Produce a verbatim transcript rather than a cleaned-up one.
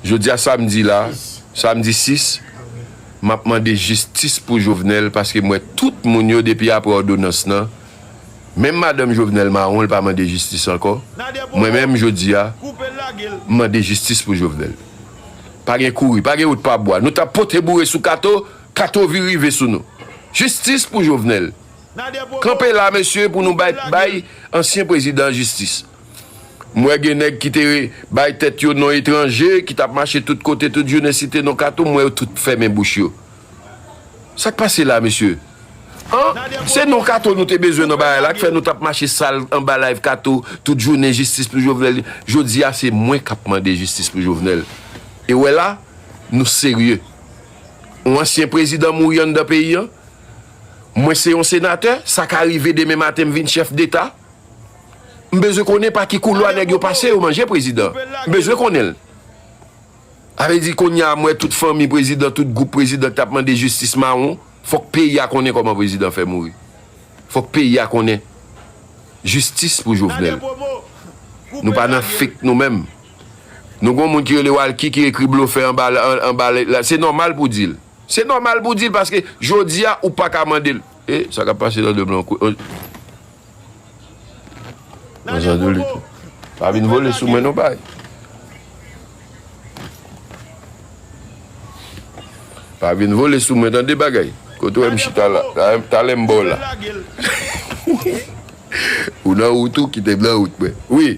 Jodi a samdi la, samdi sis, m ap mande jistis pou Jovenel paske m wè tout moun yo depi apre òdonans lan, menm madanm Jovenel mawon, l pa mande jistis ankò. Mwen menm, jodi a, m mande jistis pou Jovenel. Pa gen kouri, pa gen wout pa bwa. Nou t ap pote boure sou Kato, Kato vin rive sou nou. Jistis pou Jovenel. Kanpe la, mesye, pou nou bay, bay ansyen prezidan jistis. M wè gen nèg ki te bay tèt yo non etranje, ki t ap mache tout kote, tout jounen site non Kato, m wè yo tout fèmen bouch yo. Sa k pase la, mesye? An? Se non Kato nou te bezwen nan bagay la, k fè nou t ap mache sal anba live Kato, tout jounen jistis pou Jovenel. Jodi a, se mwen k ap mande jistis pou Jovenel. E wè la, nou serye. Yon ansyen prezidan mouri anndan peyi an. Mwen se yon senatè, sa ka rive demen maten m vin chèf deta. M bezwen konnen pa ki koulwa nèg yo pase yo manje prezidan. M bezwen konnen l. Sa vle di kounye a m wè tout fanmi prezidan, tout gwoup prezidan k t ap mande jistis mawon. Fòk peyi a konnen kòman prezidan fè mouri. Fòk peyi a konnen. Jistis pou Jovenel. Nou pa nan fake nou menm. Nou gon moun ki rele Walky ki ekri blofè anba, an- anba la. Se nòmal pou di l. Se nòmal pou di l paske jodi a ou pa ka mande l. E sa k ap pase nan dòm lan? Nan zandou li tou. Pa vin vole sou mwen non bay. Pa vin vole sou mwen tande bagay. Kote w wè m chita la? Talè m ba w la. Ou nan wout ou kite m nan wout mwen. Wi.